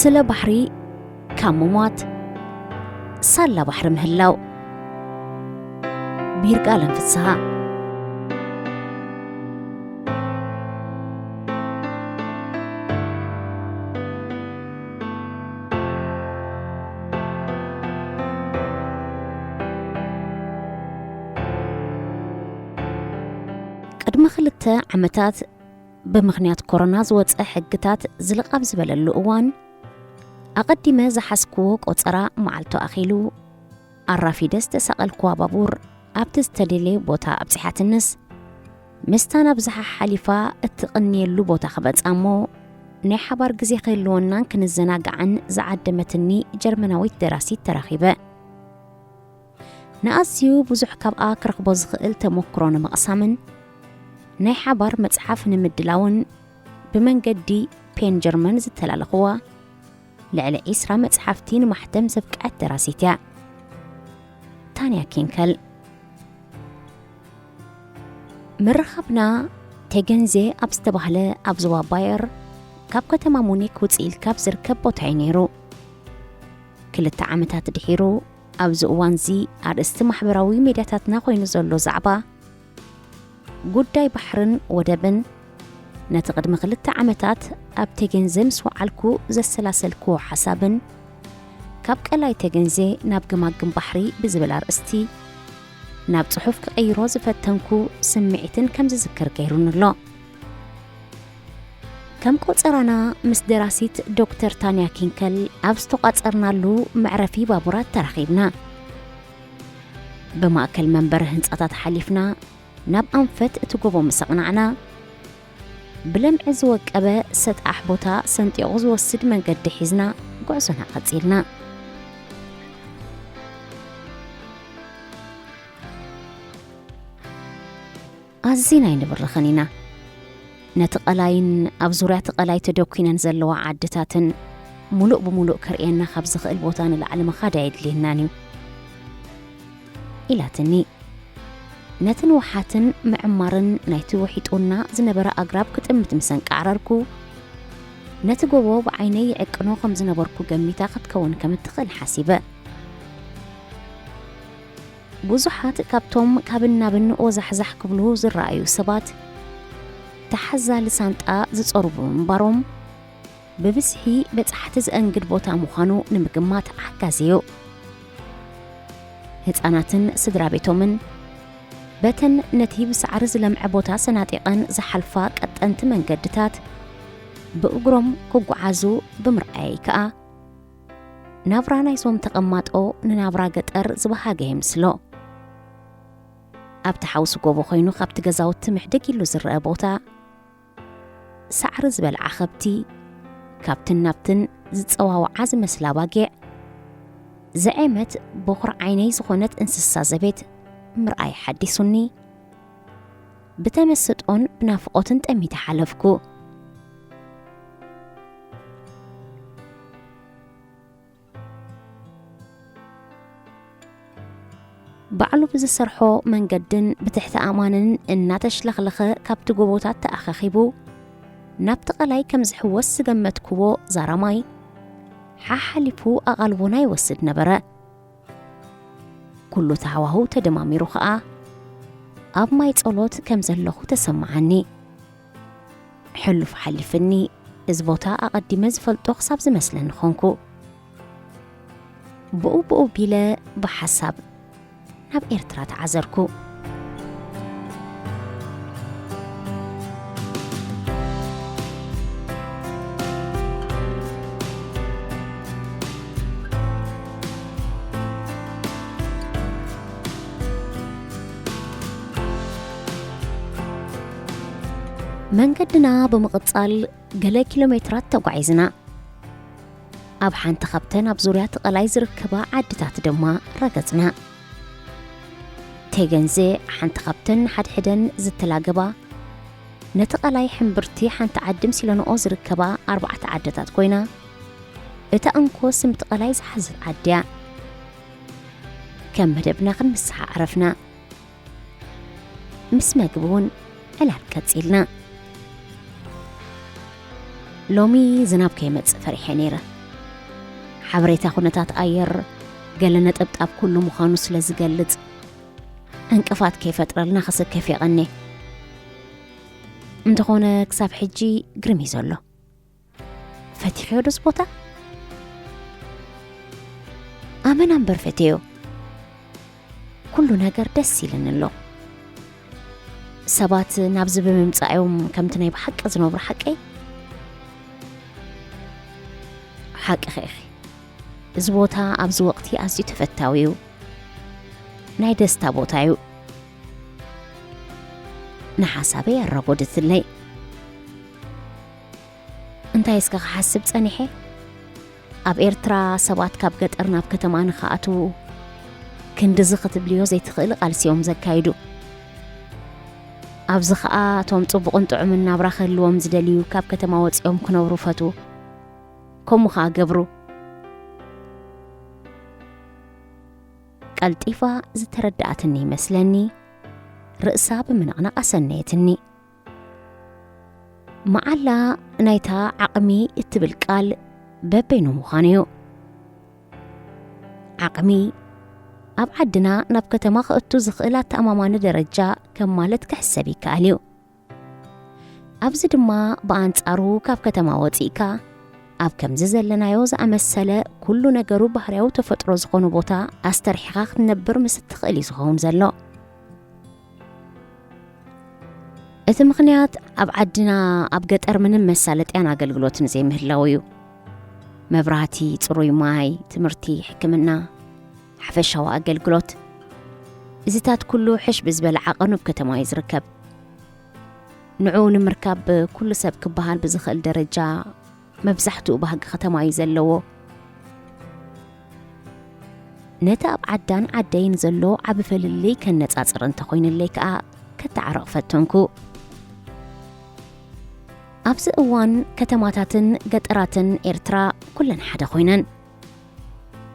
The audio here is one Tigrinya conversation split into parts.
ስለ ባሕሪ ካብ ምሟት ሳላ ባሕሪ ምህላው። ብይርጋለም ፍስሃ። ቅድሚ ክልተ ዓመታት ብምኽንያት ኮሮና ዝወጸ ሕግታት ዝልቕ ኣብ ዝበለሉ እዋን፣ ኣቐዲመ ዝሓዝክዎ ቆጸራ መዓልቱ ኣኺሉ፣ ኣራፊደ ዝተሳቐልክዋ ባቡር ኣብቲ ዝተደልየ ቦታ ኣብጺሓትንስ፣ ምስታ ናብዚ ሓሓሊፋ እትቕንየሉ ቦታ ክበጽኣ እሞ፣ ናይ ሓባር ግዜ ክህልወናን ክንዘናጋዕን ዝዓደመትኒ ጀርመናዊት ደራሲት ተራኺበ። ንኣዝዩ ብዙሕ ካብኣ ክረኽቦ ዝኽእል ተመክሮ ንምቕሳምን ናይ ሓባር መጽሓፍ ንምድላውን ብመንገዲ ፔን ጀርመን ዝተላለኽዋ ልዕሊ ዒስራ መጽሓፍቲ ንማሕተም ዘብቅዐት ደራሲት እያ። ታንያ ኪንከል። ምርኻብና ቴገንዜ ኣብ ዝተባህለ ኣብ ዞባ ባየር ካብ ከተማ ሙኒክ ውፅእ ኢልካ ኣብ ዝርከብ ቦታ እዩ ነይሩ። ክልተ ዓመታት ድሒሩ ኣብዚ እዋንዚ ኣርእስቲ ማሕበራዊ ሜድያታትና ኮይኑ ዘሎ ዛዕባ ጉዳይ ባሕርን ወደብን ነቲ ቅድሚ ክልተ ዓመታት ኣብ ቴገንዜ ምስ ወዓልኩ ዘሰላሰልክዎ ሓሳብን ካብ ቀላይ ቴገንዜ ናብ ገማግም ባሕሪ ብዝብል ኣርእስቲ ናብ ጽሑፍ ክቕይሮ ዝፈተንኩ ስምዒትን ከም ዝዝክር ገይሩኒ ኣሎ። ከም ቆጸራና ምስ ደራሲት ዶክተር ታንያ ኪንከል ኣብ ዝተቋጸርናሉ መዕረፊ ባቡራት ተራኺብና። ብማእከል መንበሪ ህንጻታት ሓሊፍና ናብ ኣንፈት እቲ ጎቦ ምስ ኣቕናዕና፣ ብለምዒ ዝወቀበ ሰጣሕ ቦታ ሰንጢቑ ዝወስድ መንገዲ ሒዝና ጉዕዞና ቀጺልና። ኣዚና ኣይንብርኽን ኢና። ነቲ ቀላይን ኣብ ዙርያ እቲ ቀላይ ተደኲነን ዘለዋ ዓድታትን ሙሉእ ብሙሉእ ከርእየና ካብ ዝኽእል ቦታ ንላዕሊ ምኻድ ኣየድልየናን እዩ ኢላትኒ። ነቲ ንውሓትን ምዕማርን ናይቲ ውሒጡና ዝነበረ ኣግራብ ክጥምት ምስ ኣንቃዕረርኩ፣ ነቲ ጎቦ ብዓይነይ ይዕቅኖ ከም ዝነበርኩ ገሚታ ክትከውን ከም እትኽእል ሓሲበ። ብዙሓት ካብቶም ካብን ናብን ወዛሕዛሕ ክብሉ ዝረኣዩ ሰባት፣ ተሓዛሊ ሳንጣ ዝጸሩ ብምንባሮም፣ ብብዝሒ በጻሕቲ ዘአንግድ ቦታ ምዃኑ ንምግማት ሓጋዚ እዩ። ህጻናትን ስድራ ቤቶምን፣ በተን ነቲ ብሳዕሪ ዝለምዐ ቦታ ሰናጢቐን ዝሓልፋ ቀጠንቲ መንገድታት ብእግሮም ክጓዓዙ ብምርኣየይ ከኣ፣ ናብራ ናይዞም ተቐማጦ ንናብራ ገጠር ዝበሃገ የምስሎ። ኣብቲ ሓውሲ ጎቦ ኮይኑ ካብቲ ገዛውቲ ምሕድግ ኢሉ ዝረአ ቦታ፣ ሳዕሪ ዝበልዓ ከብቲ፣ ካብትን ናብትን ዝጸዋውዓ ዝመስላ ኣባጊዕ፣ ዘዔመት በኹር ዓይነይ ዝኾነት እንስሳ ዘቤት ምርኣይ ሓዲሱኒ፣ ብተመስጦን ብናፍቖትን ጠሚተ ሓለፍኩ። ባዕሉ ብዝሰርሖ መንገድን ብትሕቲ ኣእማንን እናተሽለኽለኸ ካብቲ ጎቦታት ተኣኻኺቡ ናብቲ ቀላይ ከም ዝሕወስ ዝገመትክዎ ዛራማይ፣ ሓሓሊፉ ኣቓልቦና ይወስድ ነበረ። ኩሉ ተሃዋህው ተደማሚሩ ኸኣ ኣብ ማይ ጸሎት ከም ዘለኹ ተሰማዓኒ። ሕሉፍ ሓሊፍኒ፣ እዚ ቦታ ኣቐዲመ ዝፈልጦ ክሳብ ዝመስለኒ ኾንኩ። ብኡ ብኡ ቢለ ብሓሳብ ናብ ኤርትራ ተዓዘርኩ። መንገድና ብምቕጻል ገለ ኪሎ ሜትራት ተጓዒዝና። ኣብ ሓንቲ ካብተን ኣብ ዙርያ እቲ ቀላይ ዝርከባ ዓድታት ድማ ረገጽና። ቴገንዜ ሓንቲ ካብተን ሓድሕደን ዝተላገባ፣ ነቲ ቀላይ ሕምብርቲ ሓንቲ ዓዲ ምሲለንኦ ዝርከባ ኣርባዕተ ዓድታት ኮይና፣ እታ እንኮ ስም እቲ ቀላይ ዝሓዘት ዓዲ እያ። ከም መደብና ክንምስሓ ዓረፍና። ምስ መግቢ እውን ዕላል ቀጺልና። ሎሚ ዝናብ ከይመጽእ ፈሪሐ ነይረ። ሓበሬታ ኩነታት ኣየር ገለ ነጠብጣብ ኩሉ ምዃኑ ስለ ዝገልጽ፣ ዕንቅፋት ከይፈጥረልና ክስከፍ የቐኔ። እንተኾነ ክሳብ ሕጂ ግርም እዩ ዘሎ። ፈቲኽዮ ዶስ ቦታ? ኣመና እምበር ፈትዮ። ኩሉ ነገር ደስ ኢልኒ ኣሎ። ሰባት ናብዚ ብምምጻእዮም ከምቲ ናይ ብሓቂ ዝነብሩ ሓቀይ? ሓቅኺ ኢኺ። እዚ ቦታ ኣብዚ ወቕቲ ኣዝዩ ተፈታዊ እዩ። ናይ ደስታ ቦታ እዩ። ንሓሳበይ ኣራጎደትለይ። እንታይ እስከ ክሓስብ ጸኒሐ? ኣብ ኤርትራ ሰባት ካብ ገጠር ናብ ከተማ ንኽኣትዉ ክንድዚ ክትብልዮ ዘይትኽእሊ ቃልሲ እዮም ዘካይዱ። ኣብዚ ኸኣ እቶም ጽቡቕን ጥዑምን ናብራ ክህልዎም ዝደልዩ ካብ ከተማ ወጺኦም ክነብሩ ፈትዉ። ከምኡ ኸኣ ገብሩ። ቀልጢፋ ዝተረድኣትኒ ይመስለኒ፣ ርእሳ ብምንቕናቕ ኣሰነየትኒ። መዓላ ናይታ ዓቕሚ እትብል ቃል በበይኑ ምዃኑ እዩ። ዓቕሚ ኣብ ዓድና ናብ ከተማ ክእቱ ዝኽእል ኣተኣማማኒ ደረጃ ከም ማለት ክሕሰብ ይከኣል እዩ። ኣብዚ ድማ ብኣንጻሩ ካብ ከተማ ወጺእካ ኣብ ከምዚ ዘለናዮ ዝኣመሰለ ኩሉ ነገሩ ባህርያዊ ተፈጥሮ ዝኾነ ቦታ ኣስተርሒኻ ክትነብር ምስ እትኽእል እዩ ዝኸውን ዘሎ። እቲ ምኽንያት ኣብ ዓድና ኣብ ገጠር ምንም መሳለጥያን ኣገልግሎትን ዘይምህላው እዩ። መብራህቲ፣ ጽሩይ ማይ፣ ትምህርቲ፣ ሕክምና፣ ሓፈሻዊ ኣገልግሎት፣ እዚታት ኩሉ ሕሽ ብዝበለ ዓቐኑ ኣብ ከተማ እዩ ዝርከብ። ንዕኡ ንምርካብ ኩሉ ሰብ ክበሃል ብዝኽእል ደረጃ መብዛሕትኡ ባህጊ ከተማ እዩ ዘለዎ። ነቲ ኣብ ዓዳን ዓደይን ዘሎ ዓቢ ፍልልይ ከነጻጽር እንተኾይንለይ ከኣ ከተዓርቕ ፈተንኩ። ኣብዚ እዋን ከተማታትን ገጠራትን ኤርትራ ኩለን ሓደ ኮይነን።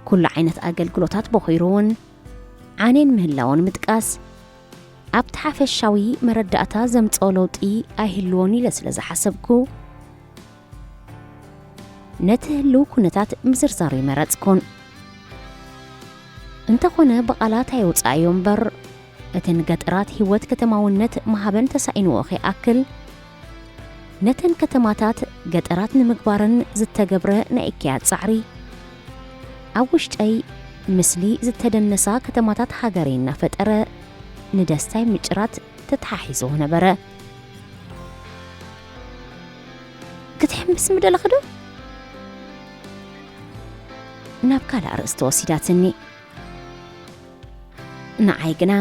ኩሉ ዓይነት ኣገልግሎታት በኺሩ እውን ዓኔን ምህላውን ምጥቃስ ኣብቲ ሓፈሻዊ መረዳእታ ዘምጽኦ ለውጢ ኣይህልዎን ኢለ ስለ ዝሓሰብኩ፣ ነቲ ህልው ኩነታት ምዝርዛሩ ይመረጽኩን። እንተኾነ ብቓላት ኣየውጻእዮ እምበር፣ እተን ገጠራት ህይወት ከተማውነት ምሃበን ተሳኢንዎ ከይኣክል፣ ነተን ከተማታት ገጠራት ንምግባረን ዝተገብረ ናይ እክያት ጻዕሪ፣ ኣብ ውሽጠይ ምስሊ ዝተደነሳ ከተማታት ሃገረይ እናፈጠረ ንደስታይ ምጭራት ተተሓሒዝዎ ነበረ። ክትሕምስ ምደለኺ ዶ? ናብ ካልእ ኣርእስቲ ወሲዳትኒ። ንዓይ ግና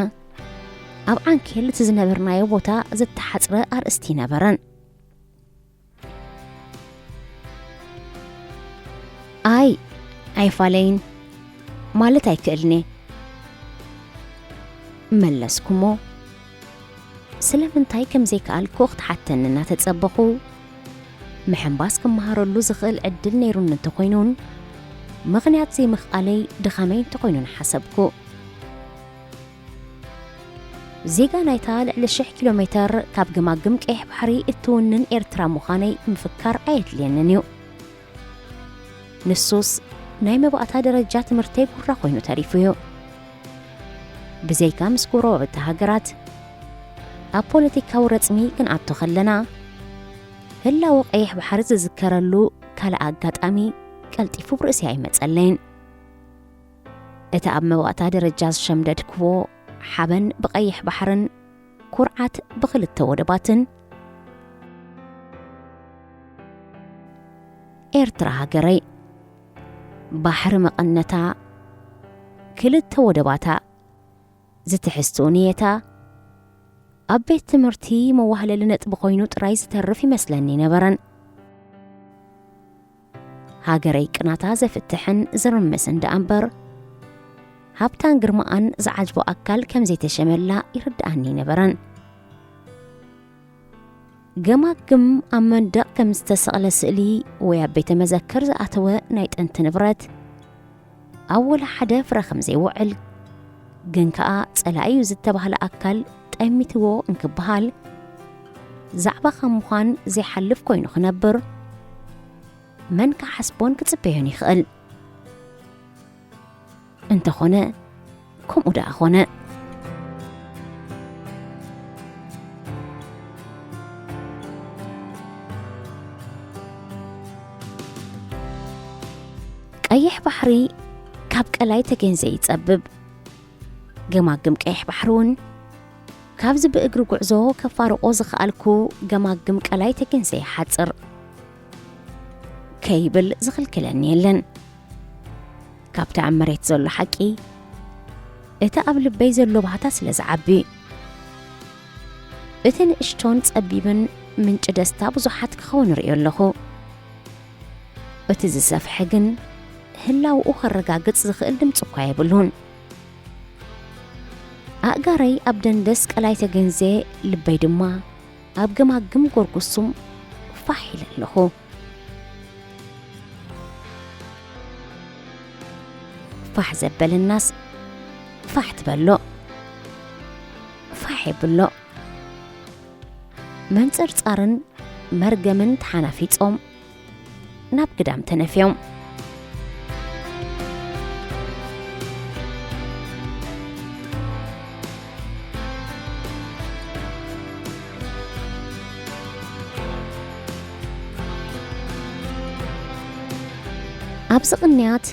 ኣብ ዓንኬል እቲ ዝነበርናዮ ቦታ ዝተሓጽረ ኣርእስቲ ነበረን። ኣይ፣ ኣይፋለይን ማለት ኣይክእልን'የ። መለስኩሞ። ስለምንታይ ከም ዘይከኣልኩ ክትሓተኒ እናተጸበኹ፣ ምሕንባስ ክመሃረሉ ዝኽእል ዕድል ነይሩኒ እንተኾይኑን፣ ምኽንያት ዘይምኽኣለይ ድኻመይ እንተኾይኑ ንሓሰብኩ። ዜጋ ናይታ ልዕሊ ሽሕ ኪሎ ሜተር ካብ ገማግም ቀይሕ ባሕሪ እትውንን ኤርትራ ምዃነይ ምፍካር ኣየድልየንን እዩ። ንሱስ ናይ መባእታ ደረጃ ትምህርተይ ጉራ ኮይኑ ተሪፉ እዩ። ብዘይካ ምስ ጎረባብቲ ሃገራት ኣብ ፖለቲካዊ ረጽሚ ክንኣቱ ከለና፣ ህላወ ቀይሕ ባሕሪ ዝዝከረሉ ካልእ ኣጋጣሚ ቀልጢፉ ብርእሲ ኣይመጸለይን። እቲ ኣብ መባእታ ደረጃ ዝሸምደድክዎ ሓበን ብቐይሕ ባሕርን ኩርዓት ብኽልተ ወደባትን፣ ኤርትራ ሃገረይ፣ ባሕሪ መቐነታ፣ ክልተ ወደባታ፣ ዝትሕዝትኡ ንየታ፣ ኣብ ቤት ትምህርቲ መዋህለሊ ነጥቢ ኮይኑ ጥራይ ዝተርፍ ይመስለኒ ነበረን። ሃገረይ ቅናታ ዘፍትሕን ዝርምስን ደኣ እምበር፣ ሃብታን ግርማኣን ዝዓጅቦ ኣካል ከም ዘይተሸመላ ይርድኣኒ ነበረን። ገማግም ኣብ መንደቕ ከም ዝተሰቕለ ስእሊ ወይ ኣብ ቤተ መዘክር ዝኣተወ ናይ ጥንቲ ንብረት ኣብ ወላ ሓደ ፍረ ከም ዘይውዕል፣ ግን ከኣ ጸላኢዩ ዝተባህለ ኣካል ጠሚትዎ እንክበሃል፣ ዛዕባ ካብ ምዃን ዘይሓልፍ ኮይኑ ክነብር፣ መን ክሓስቦን ክጽበዮን ይኽእል? እንተኾነ፣ ከምኡ ደኣ ኾነ። ቀይሕ ባሕሪ ካብ ቀላይ ተገንዘ ይጸብብ። ገማግም ቀይሕ ባሕሪ እውን ካብዚ ብእግሪ ጉዕዞ ከፋርቆ ዝኸኣልኩ ገማግም ቀላይ ተገንዘ ይሓጽር። ከይብል ዝኽልክለኒ የለን። ካብቲ ኣብ መሬት ዘሎ ሓቂ፣ እቲ ኣብ ልበይ ዘሎ ባህታ ስለ ዝዓቢ፣ እቲ ንእሽቶን ጸቢብን ምንጪ ደስታ ብዙሓት ክኸውን ርእዮ ኣለኹ። እቲ ዝሰፍሐ ግን ህላውኡ ከረጋግጽ ዝኽእል ድምጺ እኳ የብሉን። ኣእጋረይ ኣብ ደንደስ ቀላይ ተገንዜ፣ ልበይ ድማ ኣብ ገማግም ጎርጉሱም ፋሕ ኢለ ኣለኹ። ፋሕ ዘበለናስ ፋሕ ትበሎ፣ ፋሕ የብሎ። መንጸርጻርን መርገምን ተሓናፊጾም ናብ ግዳም ተነፍዮም። ኣብዚ ቅንያት፣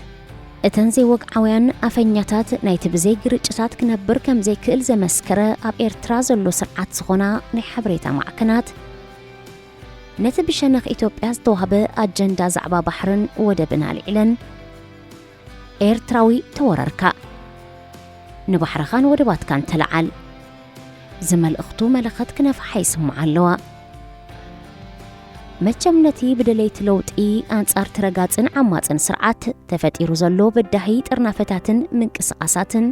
እተን ዘይወግዓውያን ኣፈኛታት ናይቲ ብዘይ ግርጭታት ክነብር ከም ዘይክእል ዘመስከረ ኣብ ኤርትራ ዘሎ ስርዓት ዝኾና ናይ ሓበሬታ ማዕከናት፣ ነቲ ብሸነኽ ኢትዮጵያ ዝተዋህበ ኣጀንዳ ዛዕባ ባሕርን ወደብን ኣልዒለን፣ ኤርትራዊ ተወረርካ፣ ንባሕርኻን ወደባትካን ተለዓል ዝመልእኽቱ መለኸት ክነፍሓ ይስምዓ ኣለዋ። መቸም ነቲ ብደለይቲ ለውጢ ኣንጻር ተረጋጽን ዓማጽን ስርዓት ተፈጢሩ ዘሎ በዳሂ ጥርናፈታትን ምንቅስቓሳትን፣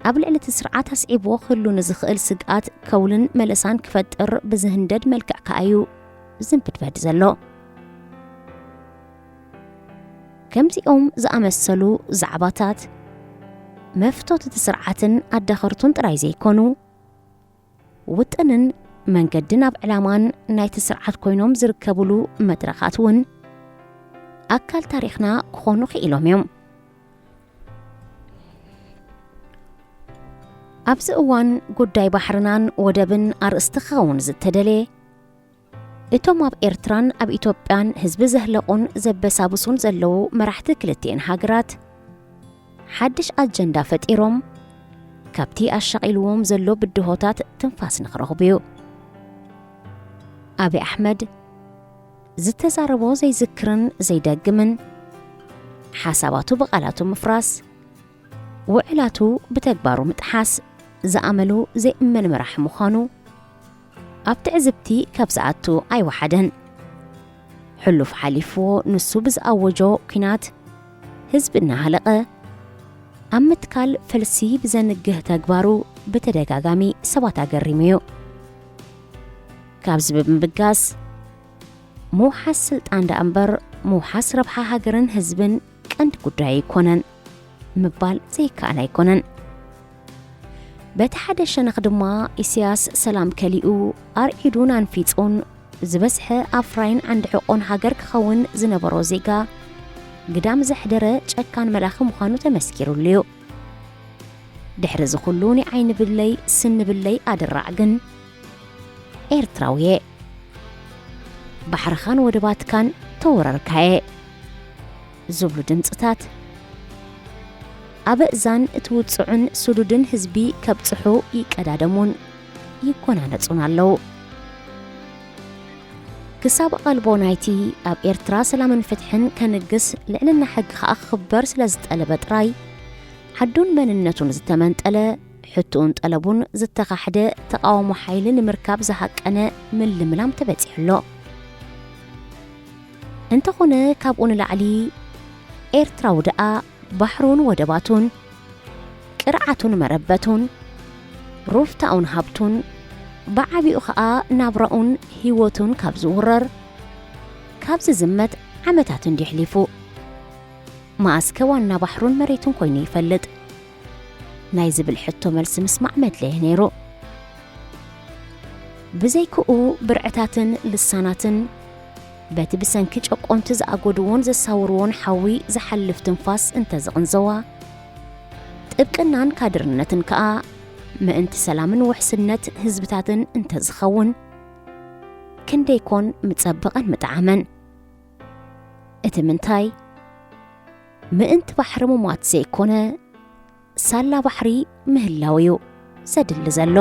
ኣብ ልዕሊ እቲ ስርዓት ኣስዒብዎ ክህሉ ንዝኽእል ስግኣት ከውልን መለሳን ክፈጥር ብዝህንደድ መልክዕ ከኣ እዩ ዝንብድበድ ዘሎ። ከምዚኦም ዝኣመሰሉ ዛዕባታት መፍቶት እቲ ስርዓትን ኣዳኸርቱን ጥራይ ዘይኮኑ፣ ውጥንን መንገድን ኣብ ዕላማን ናይቲ ስርዓት ኮይኖም ዝርከብሉ መድረኻት እውን ኣካል ታሪኽና ክኾኑ ክኢሎም እዮም። ኣብዚ እዋን ጉዳይ ባሕርናን ወደብን ኣርእስቲ ክኸውን ዝተደልየ፣ እቶም ኣብ ኤርትራን ኣብ ኢትዮጵያን ህዝቢ ዘህለቑን ዘበሳብሱን ዘለዉ መራሕቲ ክልቲኤን ሃገራት፣ ሓድሽ ኣጀንዳ ፈጢሮም፣ ካብቲ ኣሻቒልዎም ዘሎ ብድሆታት ትንፋስ ንኽረኽቡ እዩ። ኣብይ ኣሕመድ ዝተዛረቦ ዘይዝክርን ዘይደግምን፣ ሓሳባቱ ብቓላቱ ምፍራስ፣ ውዕላቱ ብተግባሩ ምጥሓስ ዝኣመሉ ዘይእመን መራሒ ምዃኑ ኣብ ትዕዝብቲ ካብ ዝኣቱ ኣይወሓደን። ሕሉፍ ሓሊፍዎ ንሱ ብዝኣወጆ ኲናት ህዝቢ እናሃለቐ፣ ኣብ ምትካል ፈልሲ ብዘንግህ ተግባሩ ብተደጋጋሚ ሰባት ኣገሪሙ እዩ። ካብዚ ብምብጋስ፣ ምውሓስ ስልጣን ደኣ እምበር ምውሓስ ረብሓ ሃገርን ህዝብን ቀንዲ ጉዳይ ኣይኮነን ምባል ዘይከኣል ኣይኮነን። በቲ ሓደ ሸነኽ ድማ፣ ኢሳያስ ሰላም ከሊኡ፣ ኣርዒዱን ኣንፊጹን፣ ዝበዝሐ ኣፍራይን ዓንዲ ሕቖን ሃገር ክኸውን ዝነበሮ ዜጋ ግዳም ዘሕደረ ጨካን መላኺ ምዃኑ ተመስኪሩሉ እዩ። ድሕሪ እዚ ኩሉ ናይ ዓይኒ ብለይ ስኒ ብለይ ኣድራዕ ግን፣ ኤርትራዊ እየ፣ ባሕርኻን ወደባትካን ተወረርካየ ዝብሉ ድምጽታት ኣብ እእዛን እቲ ውጹዕን ስዱድን ህዝቢ ከብጽሑ ይቀዳደሙን ይጎናነጹን ኣለዉ። ክሳብ ኣቓልቦ ናይቲ ኣብ ኤርትራ ሰላምን ፍትሕን ከንግስ፣ ልዕልና ሕጊ ከኣ ክኽበር ስለ ዝጠለበ ጥራይ፣ ዓዱን መንነቱን ዝተመንጠለ፣ ሕቶኡን ጠለቡን ዝተኻሕደ ተቓውሞ ሓይሊ ንምርካብ ዝሃቀነ ምልምላም ተበጺሑ ኣሎ። እንተኾነ፣ ካብኡ ንላዕሊ ኤርትራዊ ደኣ ባሕሩን ወደባቱን፣ ቅርዓቱን መረበቱን፣ ሩፍታኡን ሃብቱን፣ ብዓቢኡ ኸኣ ናብራኡን ህይወቱን ካብ ዝውረር፣ ካብ ዝዝመት ዓመታት እንድዩ ኣሕሊፉ። መኣስከ ዋና ባሕሩን መሬቱን ኮይኑ ይፈልጥ? ናይ ዝብል ሕቶ መልሲ ምስማዕ መድለየ ነይሩ። ብዘይክኡ ብርዕታትን ልሳናትን በቲ ብሰንኪ ጨቆንቲ ዝኣጎድዎን ዘሳውርዎን ሓዊ ዝሓልፍ ትንፋስ እንተዝቕንዘዋ፣ እብቅናን ካድርነትን ከኣ ምእንቲ ሰላምን ውሕስነት ህዝብታትን እንተዝኸውን፣ ክንደይ ኮን ምጸበቐን ምጠዓመን። እቲ ምንታይ፣ ምእንቲ ባሕሪ ምሟት ዘይኮነ፣ ሳላ ባሕሪ ምህላው እዩ ዘድሊ ዘሎ።